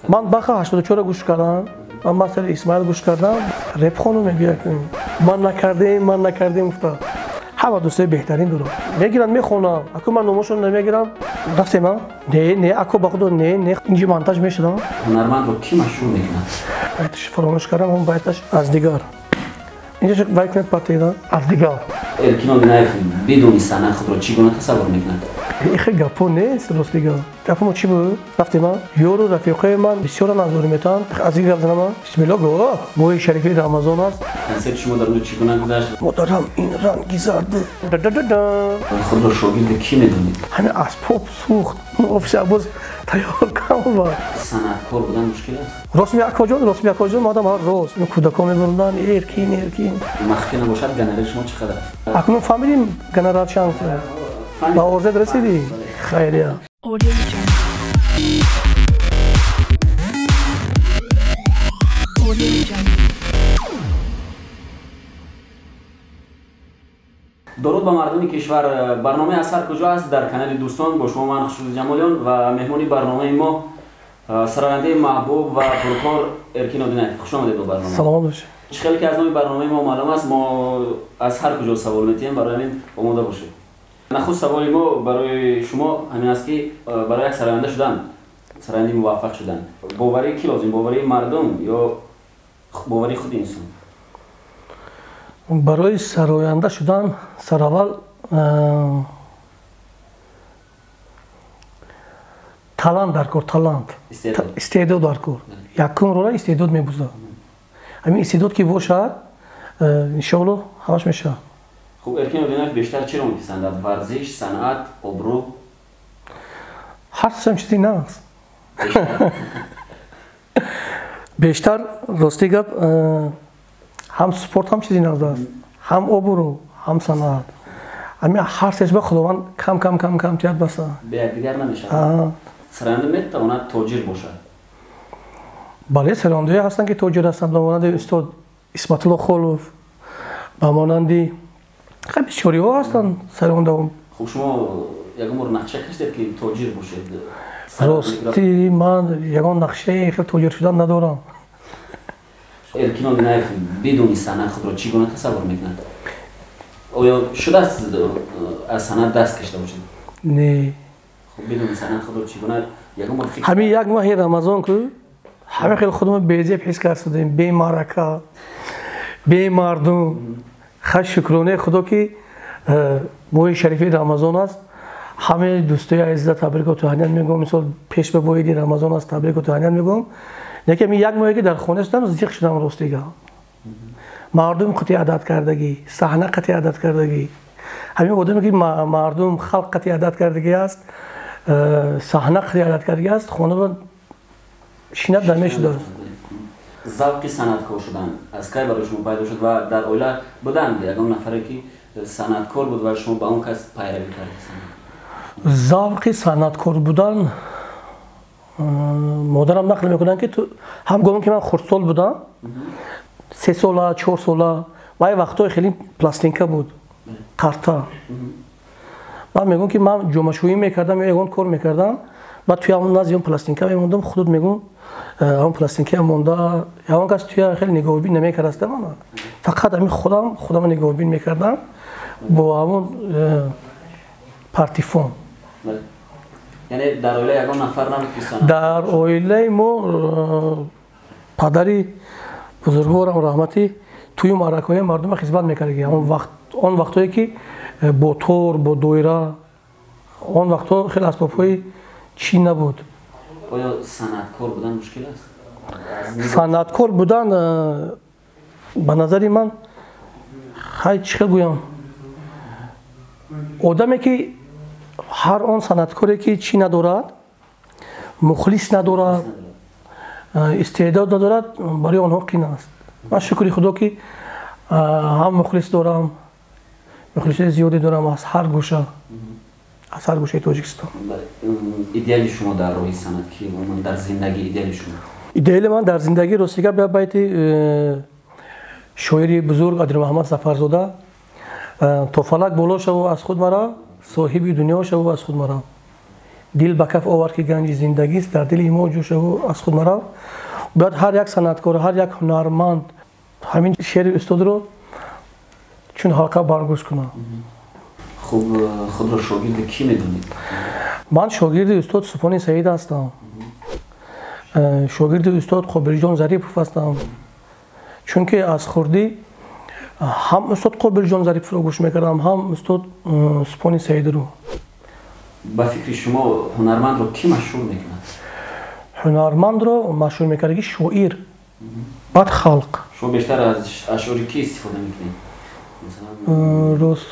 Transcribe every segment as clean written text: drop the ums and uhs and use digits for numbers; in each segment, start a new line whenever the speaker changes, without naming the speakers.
Ман баха 84 гӯш кардам, ман мастер Исмаил гӯш кардам, реп хонум мегӯяд, ман накардем, ман накардем гуфта. Ҳама дӯстои беҳтарин дорам. Мегиранд, мехонам. Аку ман номошон намегирам. Рафтем, а? Не, не, аку ба худо не, не, инҷи монтаж мешудам.
Ҳунармандро кӣ машҳур мекунад?
Байташ фаромӯш кардам, он байташ аз дигар. Инҷа вай кунед партида, аз дигар.
Эркин Одинаев бидуни санъат худро чӣ гуна тасаввур мекунад?
Ихе гапо нест, рост дигар. Гапо мо чӣ буд? Рафтем, а? Ёру рафиқои ман бисёра назорӣ метаванд. Аз ин гап занам, бисмилло го. Моҳи шарифи Рамазон аст.
Консерти шумо дар он чӣ гуна гузашт?
Модарам ин ранги зард. Да-да-да.
Худро шогирди кӣ медонед?
Ҳамин асбоб сӯхт. Офиси Аббос тайёр кам.
Санъаткор будан мушкил аст?
Рост ми акоҷон, рост ми акоҷон, модам ҳар рост. Кӯдакон мебурданд, эркин, эркин.
Махфӣ набошад, гонорари шумо чӣ қадар аст?
Акнун фаҳмидим гонорар чанд. Ба орзуят расидӣ? Хайрия.
Дуруд ба мардуми кишвар. Барномаи Асар куҷо аст? Дар канали Дӯстон бо шумо ман Хушрӯз Ҷамолиён ва меҳмони барномаи мо сарояндаи маҳбуб ва пуркор Эркин Одинаев. Хуш омадед ба барнома.
Саломат бошед.
Чӣ хеле ки аз номи барномаи мо маълум аст, мо аз ҳар куҷо савол метиҳем, барои ҳамин омода бошед. Нахуст саволи мо барои шумо ҳамин аст, ки барои як сароянда шудан, сарояндаи муваффақ шудан, боварии кӣ лозим? Боварии мардум ё боварии худи инсон?
Барои сароянда шудан сараввал талант даркор, талант, истеъдод даркор. Якум рола истеъдод мебузад. Ҳамин истеъдод ки бошад, иншоалло ҳамаш мешавад.
Хуб, Эркин Одинаев бештар чиро меписандад? Варзиш, санъат, обрӯ?
Ҳар сеам чизи наст. Бештар рости гап, ҳам спорт ҳам чизи нағз аст, ҳам обрӯ, ҳам санъат. Ҳамин ҳар сеаш ба Худованд кам кам кам кам тиёд баса.
Бе якдигар намешавад. Сароянда метавонад тоҷир бошад?
Бале, сарояндаҳое ҳастанд, ки тоҷир ҳастанд, ба монанди устод Исматулло Холов, ба монанди хеле бисёриҳо ҳастанд сарояндаҳо.
Хуб, шумо ягон бор нақша кашидед, ки тоҷир бошед?
Рости ман ягон нақшаи хеле тоҷир шудан надорам.
Эркин Одинаев бидуни санъат худро чӣ гуна тасаввур мекунад? Оё шудааст аз санъат даст кашида бошед?
Не.
Хуб, бидуни санъат худро чӣ гуна ягон бор фикр?
Ҳамин як моҳи Рамазон ку ҳама хеле худро безеб ҳис кардем, бемаърака, бемардум. Хаш шукронаи Худо, ки моҳи шарифи Рамазон аст. Ҳамаи дӯстои азиза табрику таҳният мегӯям. Мисол пеш ба боиди Рамазон аст, табрику таҳният мегӯям. Яке ҳамин як моҳе ки дар хона шудам, зиқ шудам ростига. Мардум қати адат кардагӣ, саҳна қати адат кардагӣ. Ҳамин одаме ки мардум, халқ қати адат кардагӣ аст, саҳна қати адат кардагӣ аст, хона шинат намешудааст.
Завқи санъаткор шудан аз кай барои шумо пайдо шуд ва дар оила буданд ягон нафаре, ки санъаткор буд ва шумо ба он кас пайравӣ кардед?
Завқи санъаткор будан модарам нақл мекунанд, ки ҳамгоме ки ман хурдсол будам, 3 сола, 4 сола, вай вақтҳои хеле пластинка буд, қарта. Ман мегӯям, ки ман ҷомашӯӣ мекардам ё ягон кор мекардам, баъд туи ҳамон назди он пластинка мемондам, худот мегӯм, ҳамон пластинка монда, ягон кас туя хеле нигоҳубин намекардастам, ман фақат ҳамин худам худамро нигоҳубин мекардам бо ҳамон партифон.
Яъне дар оила ягон нафар набуд, ки санъат?
Дар оилаи мо падари бузургворам раҳматӣ тӯю маъракаҳои мардумро хизмат мекард. Он вақтҳое ки бо тор, бо доира, он вақтҳо хеле асбобҳои чӣ набуд.
Оё санъаткор будан мушкил аст?
Санъаткор будан ба назари ман, хай чӣ хел гӯям, одаме ки ҳар он санъаткоре ки чӣ надорад, мухлис надорад, истеъдод надорад, барои онҳо қин аст. Ман шукри Худо, ки ҳам мухлис дорам, мухлисои зиёде дорам аз ҳар гӯша, аз ҳар гӯшаи Тоҷикистон.
Идеали шумо дар роҳи санъат ки, умуман дар зиндагӣ идеали шумо?
Идеали ман дар зиндагӣ, рости гап, як байти шоири бузург Адилмуҳаммад Сафарзода: то фалак боло шаву аз худ мара, соҳиби дунё шаву аз худ мара. Дил ба каф овар ки ганҷи зиндагист, дар дили мо ҷӯшаву аз худ марав. Бояд ҳар як санъаткор, ҳар як ҳунарманд ҳамин шеъри устодро чун ҳалқа баргӯш кунад.
Хуб, худро шогирди кӣ медонед?
Ман шогирди устод Субҳони Саид ҳастам, шогирди устод Қобилҷон Зарипов ҳастам, чунки аз хурдӣ ҳам устод Қобилҷон Зариповро гӯш мекардам, ҳам устод Субҳони Саидро.
Ба фикри шумо ҳунармандро кӣ машҳур мекунад?
Ҳунармандро машҳур мекардаги шоир, баъд халқ.
Шумо бештар аз ашъори кӣ истифода мекунед?
Рост,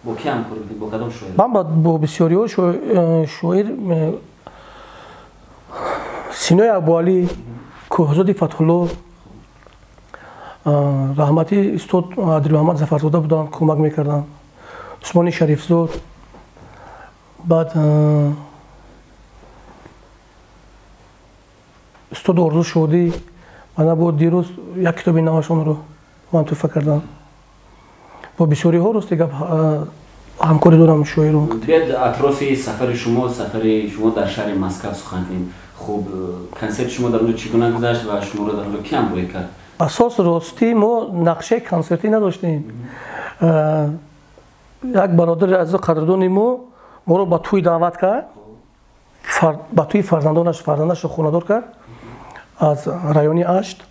бо кӣ ҳамкорӣ мекунед, бо кадом шоир?
Ман бо бисёриҳо шоир, Синои Абуалӣ, Кӯҳзоди Фатҳулло, раҳмати устод Адилмуҳаммад Зафарзода буданд, кӯмак мекарданд, Усмони Шарифзод, баъд устод Орзу Шодӣ. Мана бо дирӯз як китоби навашонро ман тӯҳфа кардам. Бо бисёриҳо рости гап ҳамкорӣ дорам шоирон.
Биёед атрофи сафари шумо, сафари шумо дар шаҳри Москав сухан кунем. Хуб, консерти шумо дар онҷо чӣ гуна гузашт ва шуморо дар онҷо кӣ ҳамроҳӣ кард?
Асос ростӣ мо нақшаи консертӣ надоштем. Як бародари азизу қадрдони мо моро ба тӯй даъват кард, ба тӯи фарзандонаш, фарзандашро хонадор кард аз райони Ашт.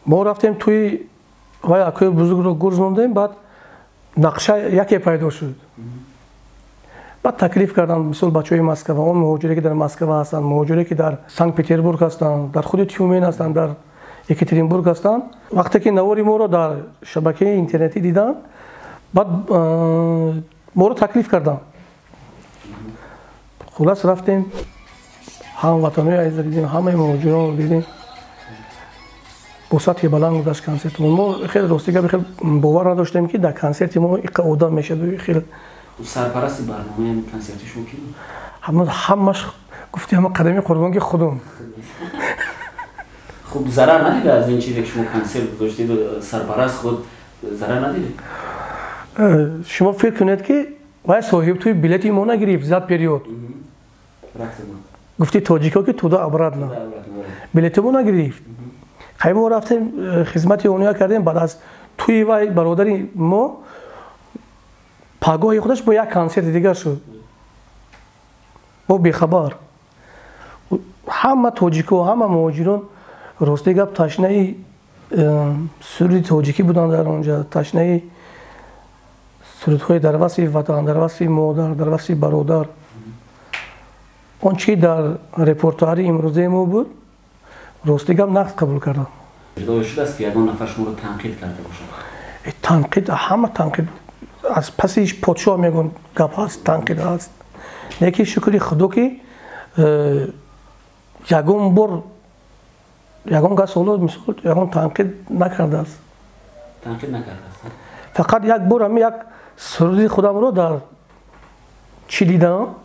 Мо рафтем тӯи вай акои бузургро гурзондем, баъд нақша яке пайдо шуд. Баъд таклиф кардам, мисол бачаҳои Москва, он муҳоҷире ки дар Москва ҳастанд, муҳоҷире ки дар Санкт-Петербург ҳастанд, дар худи Тюмен ҳастанд, дар Екатеринбург ҳастанд. Вақте ки навори моро дар шабакаи интернетӣ диданд, баъд моро таклиф карданд. Хулас рафтем, ҳамватанои азизро дидем, ҳамаи муҳоҷиронро дидем. Бо сатҳи баланд гузашт консертмон. Мо хеле рости гап хеле бовар надоштем, ки дар консерти мо иқа одам мешавад. Хеле
сарпарасти барномаи консерти шумо ки буд?
Ҳамаш гуфти ҳама қадами қурбон ки худум.
Хуб, зарар надида аз ин чизе ки шумо консерт гузоштед, сарпараст худ зарар надидед?
Шумо фикр кунед ки вай соҳиб тӯи билети мо нагирифт зад период. Гуфти тоҷико ки туда обратно. Билети мо нагирифт. Хай мо рафтем хизмати ония кардем, баъд аз тӯи вай бародари мо пагоҳи худаш бо як консерти дигар шуд. Мо бехабар. Ҳама тоҷико, ҳама муҳоҷирон рости гап ташнаи суруди тоҷикӣ буданд дар онҷа, ташнаи сурудҳои дар васфи ватан, дар васфи модар, дар васфи бародар. Он чи дар репортуари имрӯзаи мо буд, рости гап нақд қабул кардам.
Оё шудааст ки ягон нафар шуморо танқид карда бошад?
Танқид, ҳама танқид аз паси подшоҳ мегӯянд гап ҳаст, танқид ҳаст. Лекин шукри худо ки ягон бор ягон кас ҳоло мисол ягон танқид накардааст.
Танқид накардааст?
Фақат як бор ҳами як суруди худамро дар чӣ дидам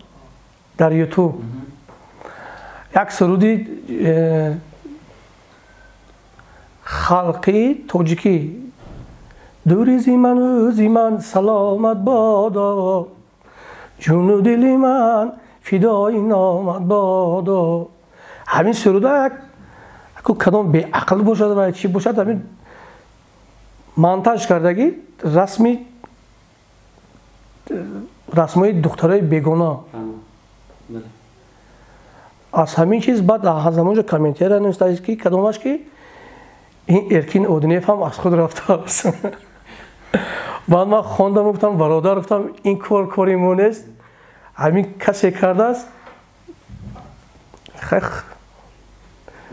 дар Ютуб. Як суруди халқи тоҷикӣ. Дури зи ману зи ман саломат бодо, ҷуну дили ман фидои номат бодо. Ҳамин суруда як кадом беақл бошад ва чӣ бошад, ҳамин монтаж кардагӣ расми расмҳои духтарои бегона. Аз ҳамин чиз баъд аз ҳамонҷо комментария навиштааст ки кадомаш ки ин Эркин Одинев ҳам аз худ рафтааст. Баъд ман хондам, гуфтам бародар, гуфтам ин кор кори мо нест, ҳамин касе кардааст.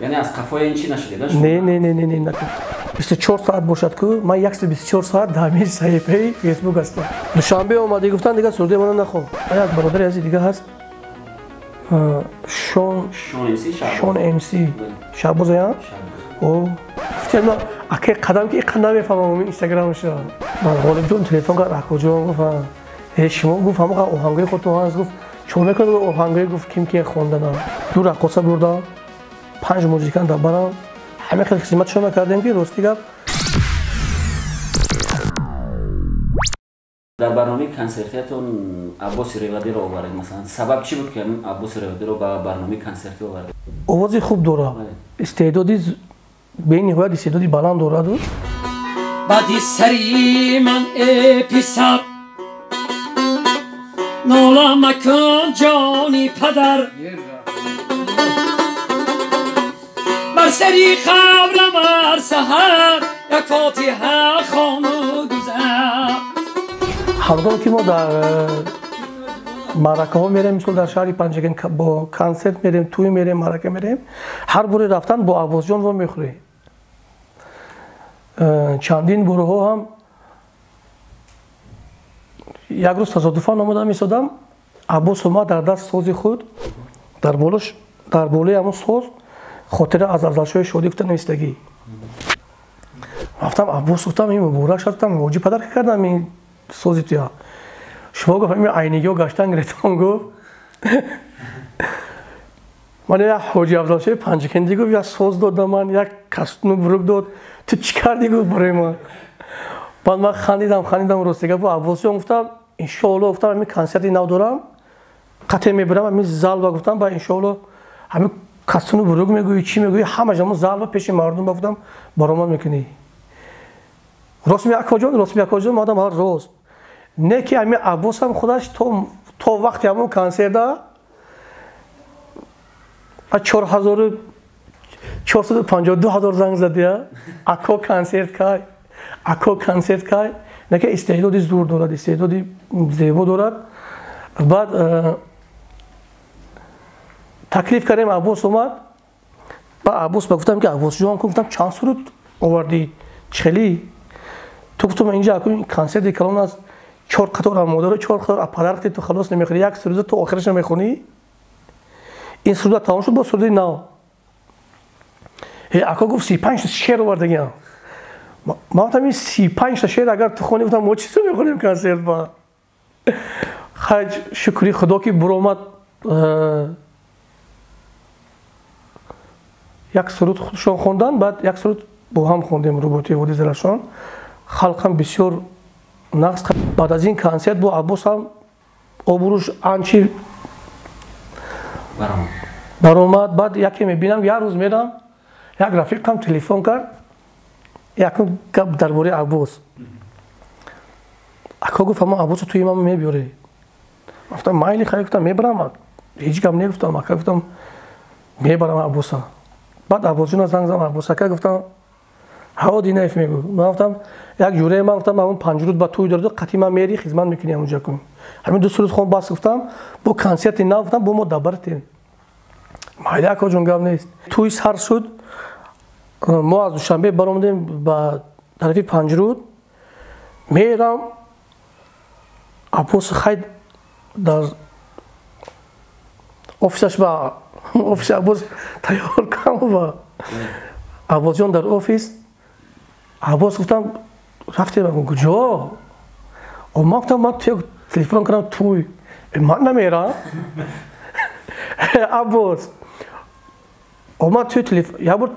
Яъне аз қафои ин чӣ нашудед?
Не, не, не, не, не, накард. 24 соат бошад ку, ман 124 соат дар ҳамин саҳифаи Фейсбук ҳастам. Душанбе омадӣ, гуфтан дигар суруди мана нахон. Як бародари азиз дига ҳаст, Шон МС Шаҳбоз ая? О, гуфтем ман акай қадам ки иқа намефаҳмам инстаграмаша. Ман Ғолибҷон телефон кард, акоҷон, гуфт э шумо, гуфт ҳамақа оҳангои худтон ҳаст, гуфт чо мекунед оҳангои, гуфт ким ки хонданам. Ду раққоса бурдам, 5 музикант дар барам, ҳамин хел хизматшон кардем ки рости гап.
Дар барномаи консертиятон Аббоси Ревадиро овардед, масалан, сабаб чӣ буд, ки ҳамин Аббоси Ревадиро ба барномаи консертӣ овардед?
Овози хуб дорад, истеъдоди бениҳоят, истеъдоди баланд дораду.
Баъди сари ман, э писар, нола макун, ҷони падар, бар сари қабрам ҳар саҳар як фотиҳа хону гузар.
Ҳангоме ки мо дар маъракаҳо мерем, мисол, дар шаҳри Панҷакент бо консерт мерем, тӯй мерем, маърака мерем, ҳар боре рафтан бо Аббосҷон во мехӯрем. Чандин борҳо ҳам як рӯз тасодуфан омадам, истодам, Аббос омад, дар даст сози худ, дар болои ҳамон соз «Хотира аз Афзалшоҳи Шодӣ» гуфта навистагӣ. Рафтам, Аббос, гуфтам, ин муборак шуд, гуфтам, ҳоҷӣ падар кардам ин сози туя. Шумо, гуфт, ин айнигиҳо гаштан гирифтам, гуфт. Ман як ҳоҷи Афзалшоҳи Панҷакентӣ, гуфт, як соз дод ба ман, як кастуну бурук дод, ту чӣ кардӣ, гуфт, барои ман. Баъд ман хандидам, хандидам, рости гап, Аббосҷон, гуфтам, иншоалло, гуфтам, ҳамин консерти нав дорам, қатъе мебарам ҳамин зал ба, гуфтам, ба иншоалло ҳамин кастуну бурук мегӯӣ, чӣ мегӯӣ, ҳамаш ҳамон зал ба пеши мардум ба, гуфтам, баромад мекунӣ. Рост ми, акоҷон, рост ми, акоҷон, мадам ҳар рост. Не ки ҳамин Аббосам худаш то вақти ҳамон консерта 4452 ҳазор занг задия: «Ако, консерт кай? Ако, консерт кай?» Неки истеъдоди зур дорад, истеъдоди зебо дорад. Баъд таклиф кардем, Аббос омад. Ба Аббос ба гуфтам, ки Аббосҷон, гуфтам, чанд суруд овардӣ, чихелӣ ту? Гуфтам, инҷа акун консерти калон аст, чор қатор модару чор қатор падар, ту халос намехӯри, як суруда ту охираша мехонӣ. Ин суруда тамом шуд, бо суруди нав. Ако, гуфт, 35 шеър овардагиам. Ман гуфтам, ин 35та шеър агар ту хонӣ, гуфтам, мо чизо мехонем консерт ба? Хаҷ, шукри Худо, ки буромад, як суруд худшон хондан, баъд як суруд бо ҳам хондем, «Рӯботи води Зарафшон». Халқам бисёр нағз. Баъд аз ин консерт бо Аббос ҳам обрӯш анчи баромад. Баъд яке мебинам, як рӯз мерам, як рафиқам телефон кард, якум гап дар бораи Аббос. Ако, гуфт, ҳамон Аббосо туи ман мебиёре. Гуфтам, майли, хай, гуфтам, мебарам, ҳеҷ гап негуфтам, ака, гуфтам, мебарам Аббоса. Баъд Аббосҷона занг задам. Аббос ака, гуфтам. Ҳаво, Динаев мегӯ. Ман гуфтам, як ҷурае ман, гуфтам, ҳамон Панҷруд ба тӯй дорад, қатъи ман мери, хизмат мекунӣ ҳамонҷа кун. Ҳамин ду суруд хон, бас, гуфтам, бо консерти нав, гуфтам, бо мо дабартем. Майли, акоҷон, гап нест. Тӯй сар шуд, мо аз Душанбе баромадем ба тарафи Панҷруд. Мерам, Аббос хай дар офисаш, ба офиси Аббос тайёр кам ба Аббосҷон дар офис. Аббос, гуфтам, рафтем куҷо? Ман гуфтам, ман телефон кардам, тӯй, ман намерам. Аббос омад туи телефон, як бор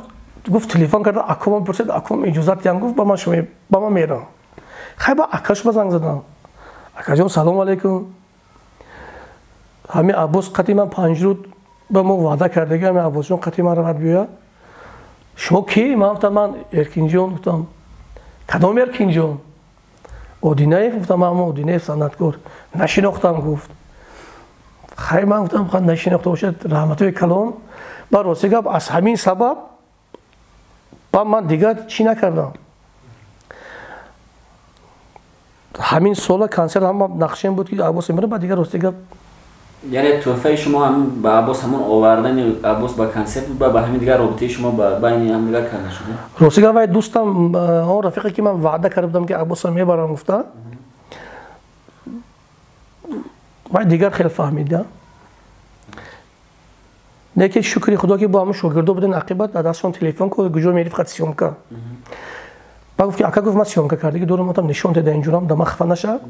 гуфт, телефон карда, акомам пурсид, аком иҷозат диҳам, гуфт, ба ман шумо ба ман мерам. Хай, ба акаш ба занг задам. Акаҷон, салом алейкум, ҳамин Аббос қатъи ман Панҷруд ба мо ваъда кардаги, ҳамин Аббосҷон қатъи ман равад биёяд. Шумо ки? Ман гуфтам, ман Эркинҷон. Гуфтам, кадом Эркинҷон? Одинаев, гуфтам, ман Одинаев, санъаткор. Нашинохтам, гуфт. Хай, ман гуфтам, ха, нашинохта бошад, раҳматҳои калон. Ба рости гап, аз ҳамин сабаб ба ман дигар чӣ накардам. Ҳамин сола консерт ҳама нақшаем буд, ки Аббос мебарам, ба дигар, рости гап.
Яъне тӯҳфаи шумо ҳамин ба Аббос, ҳамон овардани Аббос ба консерт буд, ба ҳамин дигар робитаи шумо ба байни ҳамдигар карда шуд?
Рости гап, вай дӯстам, он рафиқе, ки ман ваъда карда будам, ки Аббосро мебарам, гуфта, вай дигар хеле фаҳмида. Лекин шукри Худо, ки бо ҳамон шогирдо будем, ақибат дар дастшон телефон, куҷо мерифт, қад съёмка. Ба гуфт, ки ака, гуфт, ман съёмка кардаги дорам, отам нишон деда, инҷурам да ман хафа наша.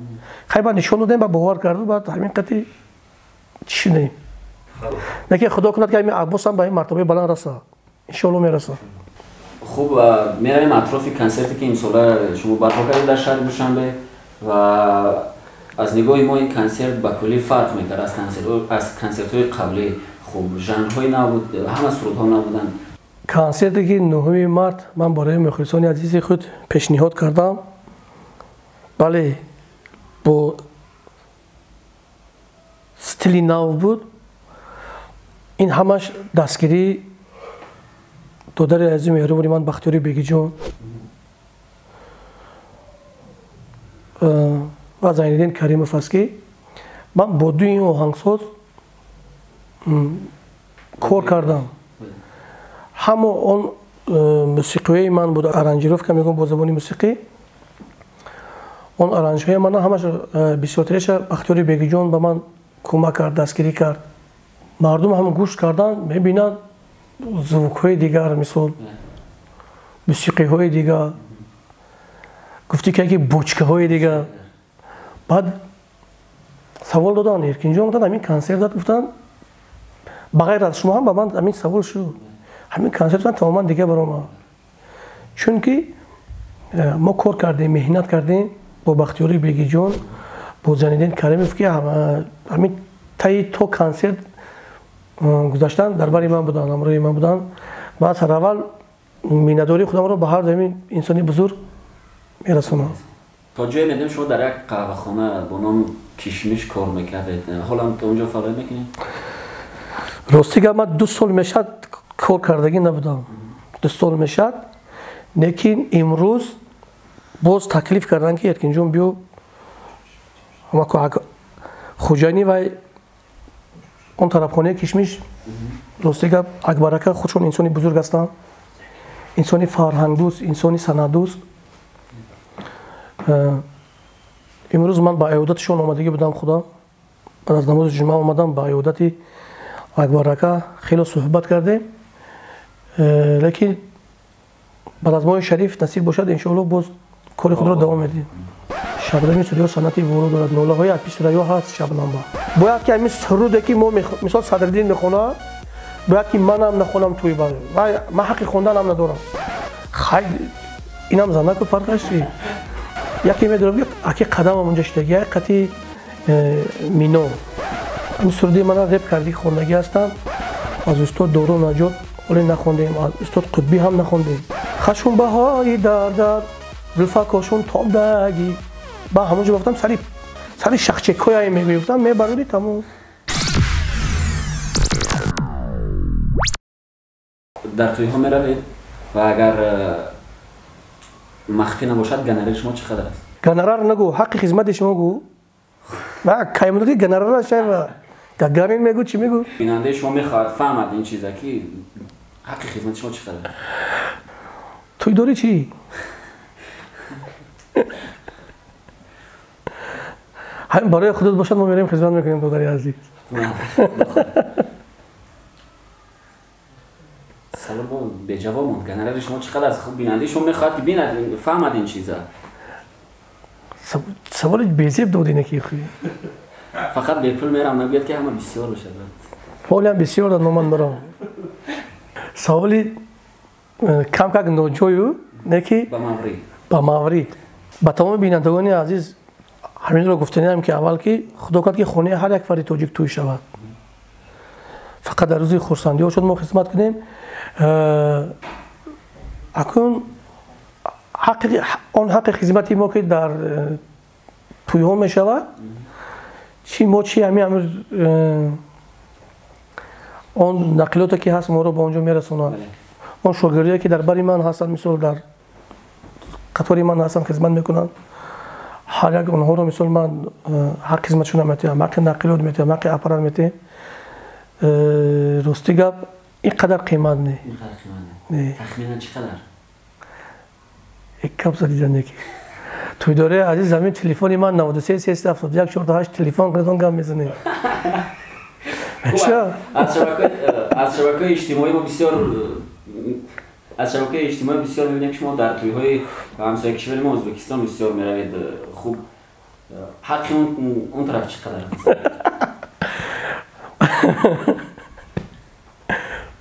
Хай, ба нишон додем, ба бовар карду, баъд ҳамин қати чӣ шудем. Лекин Худо кунад, ки ҳамин Аббосам ба ин мартабаи баланд раса, иншоалло мераса.
Хуб, меравем атрофи консерте, ки имсола шумо барпо кардед дар шаҳри Душанбе ва Аз нигоҳи мо ин консерт ба куллӣ фарқ мекард аз консертҳои қаблӣ. Хуб, жанрҳои нав буд, ҳама сурудҳо нав буданд.
Консерте ки 9 март ман барои мухлисони азизи худ пешниҳод кардам, бале, бо стили нав буд. Ин ҳамаш дастгирии додари азизи меҳрубони ман Бахтиёри Бегиҷон ва Зайниддин Каримов аст, ки ман бо дуи ин оҳангсоз кор кардам. Ҳамо он мусиқиҳои ман буд, аранжировка мегӯям бо забони мусиқӣ. Он аранжҳои ман ҳамаш бисёртареша Бахтиёри Бегиҷон ба ман кӯмак кард, дастгирӣ кард. Мардум ҳам гӯш кардан, мебинанд звукҳои дигар, мисол мусиқиҳои дигар, гуфтӣ ки яке бочкаҳои дигар. Баъд савол доданд, Эркинҷон гуфтанд, ҳамин консерт дад, гуфтанд, ба ғайр аз шумо ҳам ба ман ҳамин савол шуд. Ҳамин консерт ман тамоман дигар баромад. Чунки мо кор кардем, меҳнат кардем бо Бахтиёри Бегиҷон, бо Зайниддин Каримов, ки ҳамин таи то консерт гузаштан дар бари ман буданд, ҳамроҳи ман буданд. Ман сараввал миннатдории худамро ба ҳар ҳамин инсони бузург мерасонам.
То ҷое медонем шумо дар як қаҳвахона бо номи Кишмиш кор мекардед. Ҳолам то онҷо фаъолият мекунед?
Рости гап, ман 2 сол мешавад кор кардагӣ набудам. 2 сол мешавад, лекин имрӯз боз таклиф карданд, ки Эркинҷон биё Хуҷайнӣ ва он тарабхонаи Кишмиш. Рости гап, Акбарака худшон инсони бузург ҳастанд, инсони фарҳангдӯст, инсони санъатдӯст. Имрӯз ман ба иёдатишон омадагӣ будам худам. Баъд аз намози ҷумъа омадам ба иёдати Акбарака, хеле суҳбат кардем. Лекин баъд аз моҳи шариф насиб бошад, иншоалло боз кори худро давом медиҳем. Шабнами Сурё санъати воро дорад, нолаҳои апи Сурайё ҳаст Шабнамба. Бояд ки ҳамин суруде ки мо мисол Садриддин мехонад, бояд ки манам нахонам тӯй бар. Ман ҳаққи хонданам надорам. Хай, инам занаку фарқаш чи? Яке медорам ки аки қадамам унҷа шидаги, як қати мино. Ин суруди мана реп карди хондагӣ ҳастанд. Аз устод Дору Наҷот оле нахондем, аз устод Қутбӣ ҳам нахондем. Хашм баҳои дардар, зулфакошон тобдагӣ. Ба ҳамон ҷо гуфтам, сари шахчекҳоя мегӯфтам, мебароди тамом.
Дар тӯйҳо меравед ва агар махфӣ набошад, гонорари шумо чӣ қадар аст?
Гонорар нагӯ, ҳаққи хизмати шумо гӯ. Каймудати гонорар шава. Гагарин мегӯ, чӣ мегӯ?
Бинандаи шумо мехоҳад фаҳмад ин чиза, ки ҳаққи хизмати шумо чӣ қадар аст.
Тӯй дорӣ чӣ? Ҳамин барои худат бошад, мо мерем хизмат мекунем, додари азиз.
Савол бо беҷавоб монд. Гонорари шумо чӣ қадар аст? Хуб, бинандаи шумо мехоҳад ки бинад, фаҳмад ин чиза.
Саволи безеб додӣ неки хуй.
Фақат бепул мерам, нагӯяд ки ҳама бисёр бошад.
Ҳолиам бисёр дад, номан барам. Саволи кам-как ноҷою, неки
ба маврид.
Ба маврид. Ба тамоми бинандагони азиз ҳаминро гуфтаниам, ки аввал ки худо кунад, ки хонаи ҳар як фарди тоҷик тӯй шавад. Фақат дар рӯзи хурсандиҳо шуд мо хизмат кунем. Акун он ҳаққи хизмати мо ки дар тӯйҳо мешавад, чи мо чи ҳамин он нақлиёте ки ҳаст моро ба он ҷо мерасонад, он шогирдие ки дар бари ман ҳастанд, мисол дар қатори ман ҳастанд, хизмат мекунанд, ҳар як онҳоро мисол ман ҳаққи хизматшонро метиҳам, ҳаққи нақлиёт метиҳам, ҳаққи аппарат метиҳам. Рости гап, ин қадар қимат не.
Тахминан чӣ қадар?
Як кап задидан неки. Тӯйдораи азиз, ҳамин телефони ман 93 371 48 телефон кунед, он гап мезанем.
Аз шабакаҳои иҷтимоӣ мо бисёр аз шабакаи иҷтимоӣ бисёр мебинем, ки шумо дар тӯйҳои ҳамсояи кишвари мо Ӯзбекистон бисёр меравед. Хуб, ҳаққи он тараф чӣ қадар аст?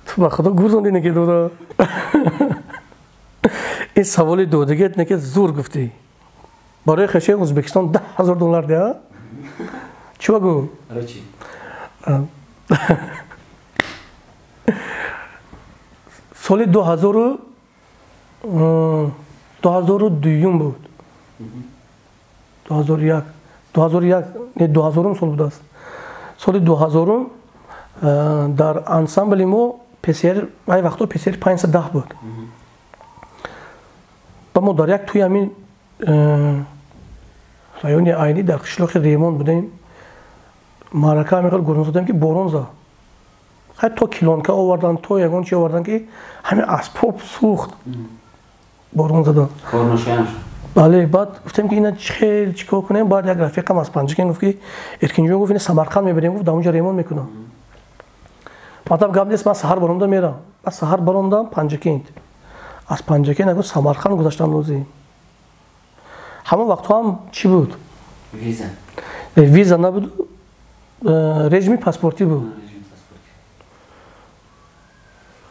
Ту ба худо гурзондӣ неки дода. Ин саволи додагиат неки зур гуфтӣ. Барои хешаи Ӯзбекистон 10 000 доллар диҳа? Чӣ багӯ?
Барои чӣ?
Соли 2002 буд. 2001, 2001, не 2000 сол будааст. Соли 2000 дар ансамбли мо ПСР, ай вақто ПСР 510 буд. Ба мо дар як тӯи ҳамин райони Айнӣ дар қишлоқи Ремон будем. Маърака ҳамин хел гурон задем ки борон зад. Хай то килонка овардан, то ягон чи овардан ки ҳамин асбоб сӯхт. Борон задан.
Корношоям шуд.
Бале, баъд гуфтем ки ина хел чӣ кор кунем. Баъд як рафиқам аз Панҷакент гуфт ки Эркинҷон гуфт ина Самарқанд мебарем, гуфт дар онҷа ремон мекунам. Ман гап нест, ман саҳар баромада мерам. Баъд саҳар баромадам Панҷакент. Аз Панҷакент агар Самарқанд гузаштан лозим. Ҳамон вақтҳо ҳам чӣ буд?
Виза.
Виза набуд, режими паспортӣ буд.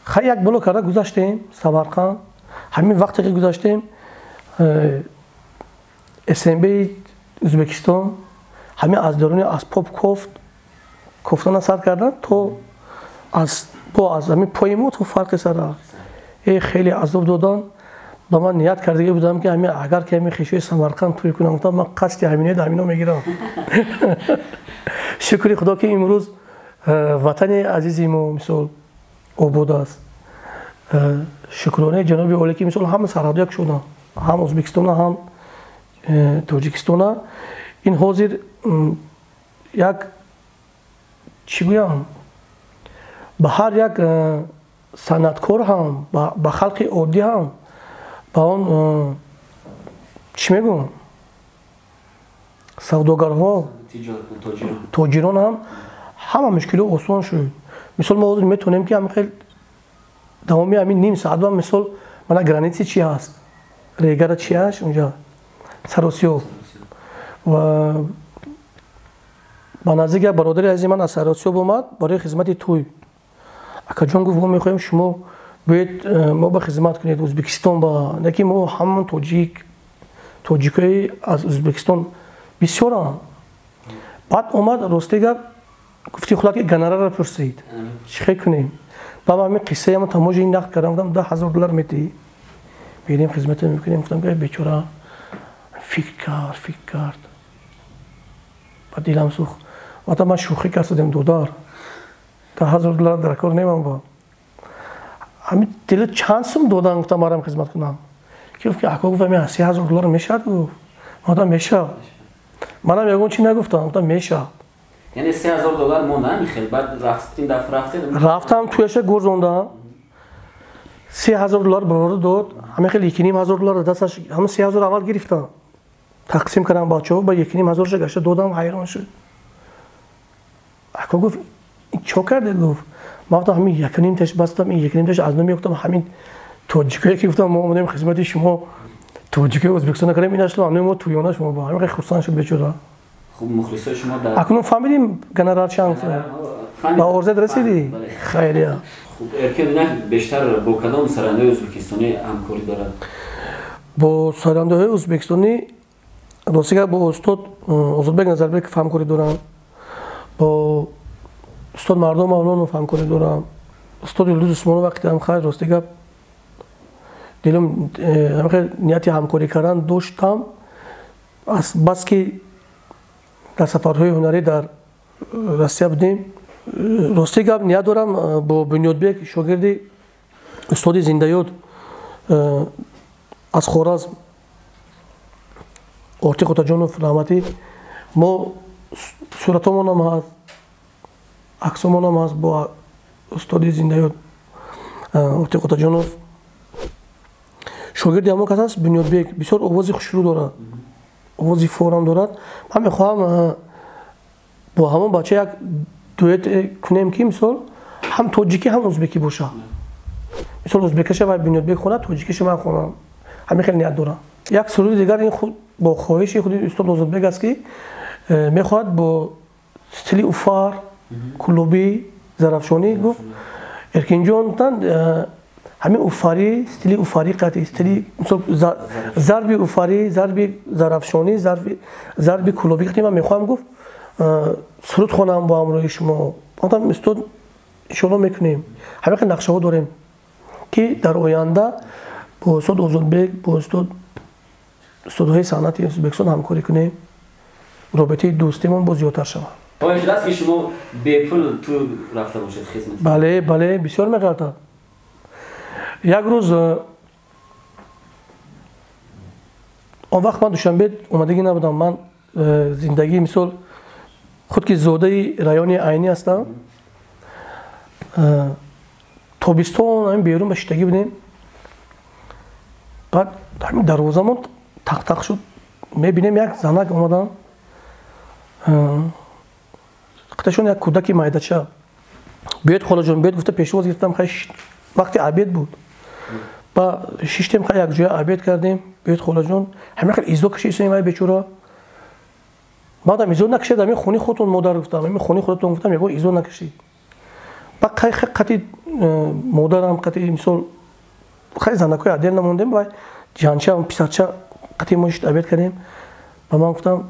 Хай як боло карда гузаштем Самарқанд. Ҳамин вақте ки гузаштем СМБ Ӯзбекистон ҳамин аз даруни асбоб кофтана сар кардан то аз ҳамин пои мо то фарқи сара. Хеле азоб додан. Ба ман ният кардагӣ будам ки ҳамин агар ки ҳамин хешои Самарқанд тӯй кунам, гуфтам ман қасди ҳаминаи ҳамино мегирам. Шукри Худо ки имрӯз ватани азизи мо мисол обод аст. Шукронаи ҷаноби олӣ ки мисол ҳама сарҳадҳо як шуданд, ҳам Ӯзбекистона, ҳам Тоҷикистона. Ин ҳозир як чӣ гӯям, ба ҳар як санъаткор ҳам, ба халқи оддӣ ҳам, ба он чӣ мегӯям, савдогарҳо, тоҷирон ҳам ҳама мушкилиҳо осон шуд. Мисол мо ҳозир метавонем ки ҳамин хел давоми ҳамин ним соат ба мисол мана граници чи ҳаст, регара чи ҳаст унҷа Саросиёб. Ва ба наздик як бародари азизи ман аз Саросиёб омад барои хизмати тӯй. Акаҷон гуфт мо мехоҳем шумо биёед мо ба хизмат кунед Ӯзбекистон ба, не ки мо ҳамон тоҷикои аз Ӯзбекистон бисёранд. Баъд омад рости гап гуфти худат ки гонорарро пурсид, чӣ хел кунем? Баъд ман ҳамин қиссаи ҳамон тамоҷи ин нақл кардам, гуфтам $10,000 метиҳӣ, мерем хизмата мекунем. Гуфтам ки бечора фикр кард, фикр кард, баъд дилам сӯхт. Вата ман шӯхӣ кардам, додар $10,000 дар кор немам. Ба ҳамин дила чанд сум додан, гуфтам марам хизмат кунам. Ки гуфт ки ака, гуфт ҳамин $3,000 мешавад. Гуфт ман мешавад. Манам ягон чи нагуфтам, гуфтам мешавад.
Яъне $3,000 монда михел, баъд рафтин дафъа рафтед?
Рафтам туяша гурзондам. $3,000 бародар дод, ҳамин хел $1,500 дасташ, ҳамин 3,000 аввал гирифтам. Тақсим кардам бачаҳо, ба 1,500-ша гашта додам, ҳайрон шуд. Ака гуфт чо кардед? Гуфт ман гуфтам ҳамин 1,5-таш бастам, ин 1,5-таш аз номи гуфтам ҳамин тоҷикое ки гуфтам мо омадем хизмати шумо тоҷикои Ӯзбекистона кардем, ин асло ҳамин мо тӯёна шумо ба ҳамин хел хурсанд шуд бечора.
Хуб, мухлисои шумо дар
акнун фаҳмидем гонорар чанд ба орзуят расидӣ? Хайрия.
Хуб, Эркин инак бештар бо кадом сарандаҳои ӯзбекистонӣ ҳамкорӣ дорад?
Бо сарандаҳои ӯзбекистонӣ рости гап бо устод Озодбек Назарбеков ҳамкорӣ дорам, бо устод Мардон Мавлонов ҳамкорӣ дорам, устод Юлдуз Усмонов вақте ҳам хайр рости гап дилам нияти ҳамкорӣ кардан доштам, аз бас ки дар сафарҳои ҳунарӣ дар Россия будем. Рости гап ният дорам бо Бунёдбек, шогирди устоди зиндаёд аз Хоразм Ортиқ Отаҷонов раҳматӣ, мо суратомонам ҳаст, аксомонам ҳаст бо устоди зиндаёд Ортиқ Отаҷонов. Шогирди ҳамон кас аст Бунёдбек, бисёр овози хушрӯ дорад, овози форам дорад. Ман мехоҳам бо ҳамон бача як дуэт кунем ки мисол ҳам тоҷикӣ ҳам ӯзбекӣ бошад. Мисол ӯзбекаша вай Бунёдбек хонад, тоҷикиша ман хонам. Ҳамин хел ният дорам. Як суруди дигар ин худ бо хоҳиши худи устод Озодбек аст ки мехоҳад бо стили уфар, кулобӣ, зарафшонӣ гуфт Эркинҷон тан ҳамин уфарӣ, стили уфарӣ қатъи, стили мисол зарби уфарӣ, зарби зарафшонӣ, зарби кулобӣ қатъи ман мехоҳам гуфт Суруд хонам бо ҳамроҳи шумо. Гуфтам устод иншоалло мекунем. Ҳамин хел нақшаҳо дорем ки дар оянда бо устод Озодбек, бо устодҳои санъати Ӯзбекистон ҳамкорӣ кунем, робитаи дӯстимон боз зиёдтар шавад.
Оё шудааст ки шумо бепул ту рафта бошед хизмат?
Бале, бале, бисёр меғалтад. Як рӯз он вақт ман Душанбе омадагӣ набудам. Ман зиндагӣ мисол худ ки зодаи райони Айнӣ ҳастам. Тобистон ҳамин берун ба шиштагӣ будем. Баъд ҳамин дарвозамон тақ-тақ шуд. Мебинем як занак омадан. Қиташон як кӯдаки майдача. Биёед холаҷон, биёед гуфта пешвоз гирифтам. Хай вақти обед буд. Ба шиштем, хай якҷоя обед кардем. Биёед холаҷон, ҳамин хел изо кашидем вай бечора. Ман изо накашид, ҳамин хони худтон модар гуфтам, ҳамин хони худатон гуфтам, ягон изо накашид. Ба хай қати модарам, қати мисол хай занакҳои адел намондем, вай ҷанча, писарча қати мо шишт обед кардем. Ба ман гуфтам,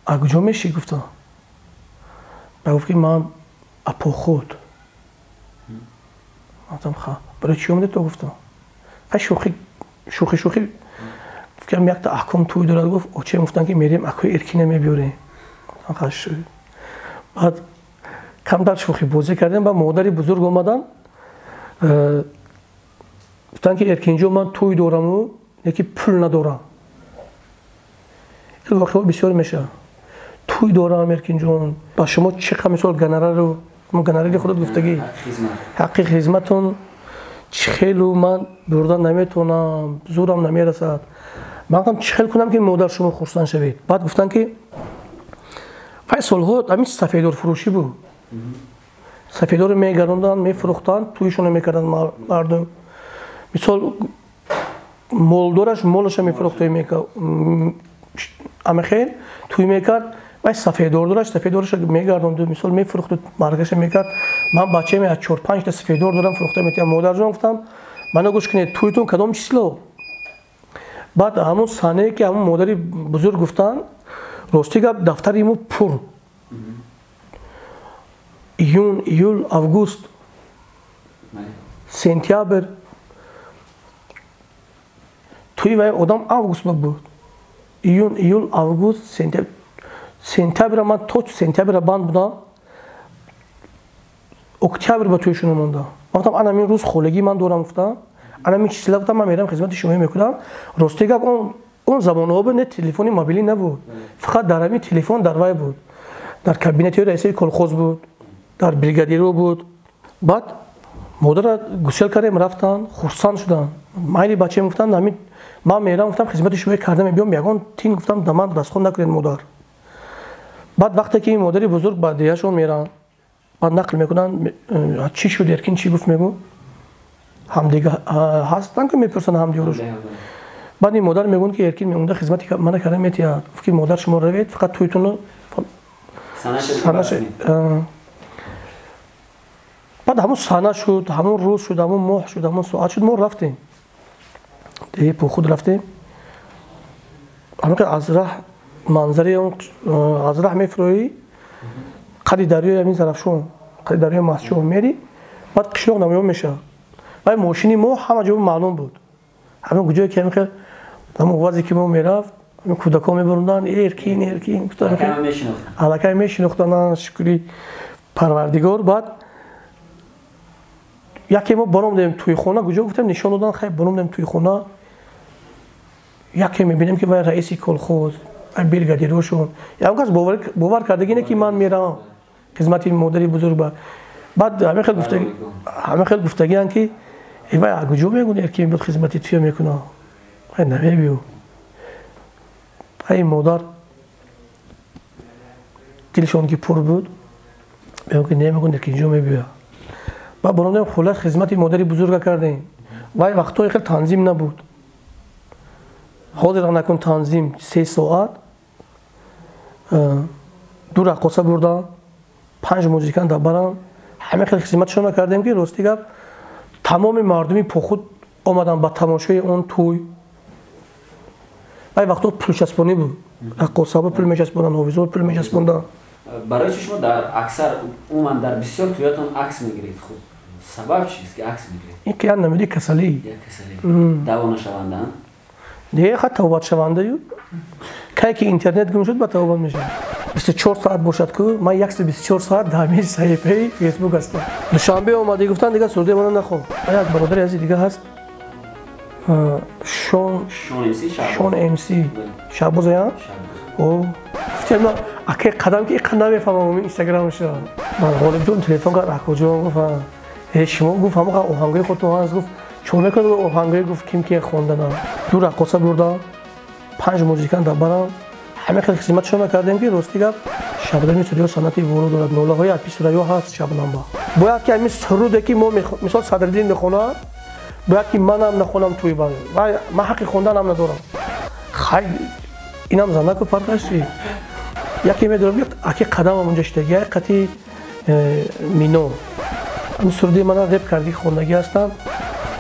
а куҷо мешӣ гуфтам. Ба гуфт ки ман апохуд. Гуфтам ха, барои чӣ омадед то гуфтам. Хай шӯхӣ шӯхӣ шӯхӣ гуфт ки якта аҳком тӯй дорад, гуфт очаем гуфтанд ки мерем акои Эркина мебиёрем. Баъд камтар шӯхӣ бозӣ кардем, ба модари бузург омадан, гуфтанд ки Эркинҷо ман тӯй дораму леки пул надорам. Ин воқеаҳо бисёр мешавад. Тӯй дорам Эркинҷон, ба шумо чӣ қадр мисол гонорару гонорари худат гуфтагӣ, ҳаққи хизматон чӣ хелу ман бурда наметавонам, зурам намерасад. Ман гуфтам чӣ хел кунам ки модар шумо хурсанд шавед. Баъд гуфтанд ки вай солҳо ҳамин сафедорфурӯшӣ буд. Сафедорро мегаронданд, мефурӯхтанд, тӯйшонро мекарданд мардум. Мисол молдораш молаша мефурӯхт, амихел тӯй мекард, вай сафедордораш сафедораша мегардонд, мисол мефурӯхту маргаша мекард. Ман бачаем аз 4-5 та сафедор дорам, фурӯхта метиҳам. Модарҷон гуфтам, мана гӯш кунед, тӯйтон кадом число? Баъд ҳамон саҳнае ки ҳамон модари бузург гуфтанд, рости гап дафтари мо пур. Июн, июл, август, сентябр. Тӯи вай одам август буд. Июн, июл, август, сентябр. Сентябра ман то сентябра банд будам. Октябр ба тӯйшон мондам. Ман гуфтам ана ҳамин рӯз холагӣ ман дорам гуфтам. Ана ҳамин числа гуфтам ман мерам хизмати шумоӣ мекунам. Рости гап он замонҳо буд, не телефони мобилӣ набуд. Фақат дар ҳамин телефон дар вай буд. Дар кабинети раиси колхоз буд, дар бригадиро буд. Баъд модарро гусел кардем, рафтанд, хурсанд шуданд. Майли бачаем гуфтанд, ҳамин ман мерам гуфтам хизмати шумоӣ карда мебиём, ягон тин гуфтам да ман дастхон накунед модар. Баъд вақте ки модари бузург ба деҳашон меранд, баъд нақл мекунанд, чӣ шуд Эркин, чӣ гуфт мегӯ, ҳамдига ҳастанд ки мепурсанд ҳамдиёрош. Баъд ин модар мегӯянд ки Эркин меомада хизмати мана карда метиҳад. Гуфт ки модар шумо равед, фақат тӯйтонро баъд ҳамон саҳна шуд, ҳамон рӯз шуд, ҳамон моҳ шуд, ҳамон соат шуд, мо рафтем. Деҳаи Похуд рафтем. Ҳамин аз раҳ манзараи он аз раҳ мефурӯӣ, қади дарёи ҳамин Зарафшон, қади дарёи Мастчоҳ мери, баъд қишлоқ намоён мешавад. Вай мошини мо ҳама ҷо маълум буд. Ҳамин куҷое ки ҳамин хел ҳамон овозе ки мо мерафт, ҳамин кӯдакҳо мебаронданд, Эркин, Эркин, аллакай мешинохтанд, шукри Парвардигор. Баъд яке мо баромдем тӯйхона, куҷо гуфтем, нишон доданд, хай баромдем тӯйхона. Яке мебинем ки вай раиси колхоз, вай бригадирошон. Ягон кас бовар кардагӣ не ки ман меравам хизмати модари бузург. Баъд ҳамин хел гуфтагианд ки вай аз куҷо мегӯяд Эркин буд хизмати туя мекунам, вай намебиё. Ай модар дилшон ки пур буд, мегӯяд ки намегӯяд Эркинҷо мебиёяд. Баъд баромдем хуллас хизмати модари бузурга кардем. Вай вақтҳои хел танзим набуд. Ҳозир накун танзим 3 соат, 2 раққоса бурдам, 5 музикант барам. Ҳамин хел хизматшонро кардем ки рости гап тамоми мардуми Похуд омаданд ба тамошои он тӯй. Вай вақтҳо пулчаспонӣ буд. Раққосаҳо пул мечаспонданд, ҳофизҳо пул мечаспонданд.
Барои чӣ шумо дар аксар, умуман дар бисёр тӯятон акс мегиред? Худ сабаб чист ки акс мегиред?
Ин ки як намуди касалӣ.
Як касалӣ даво нашавандаанд?
Не, ха тавбатшавандаю. Кай ки интернет гум шуд, ба тавбат мешавад. 24 соат бошад ку, ман 124 соат дар ҳамин саҳифаи Фейсбук ҳастам. Душанбе омадӣ, гуфтан дигар сурудои мана нахон. Як бародари азизи дига ҳаст, Шон
Шон
МС Шаҳбозая. О, гуфтем акай қадам ки иқа намефаҳмам инстаграмаша. Ман Ғолибҷон телефон кард, акоҷон, гуфт, э шумо, гуфт, ҳамақа оҳангои худтон ҳаст, гуфт, чо мекунед оҳангои, гуфт, ким ки хонданам. Ду раққоса бурдам, 5 музикант дар барам, ҳама хел хизматшо мекардем, ки рости гап, Шабнами студио санъати воро дорад, нолаҳои апи Сурайё ҳаст Шабнамба. Бояд ки ҳамин суруде ки мо, мисол, Садриддин мехонад, бояд ки манам нахонам тӯи ба. Ман ҳаққи хонданам надорам. Хай, инам занаку фарқаш чи? Яке медорам, аки қадамам унҷа шидаги, як қати мино. Ҳамин суруди мана реп кардӣ хондагӣ ҳастанд.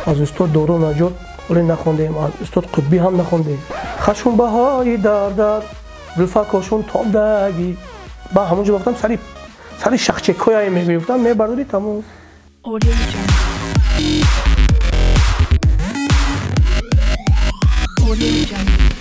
Аз устод Дору Наҷот оле нахондем, аз устод Қутбӣ ҳам нахондем. Хашунбаҳои дардар, зулфакошун тобдагӣ. Ба ҳамонҷо гуфтам, сари шахчекҳояе мегуфтам, мебардорӣ тамом.
Audio Jungle. Audio Jungle.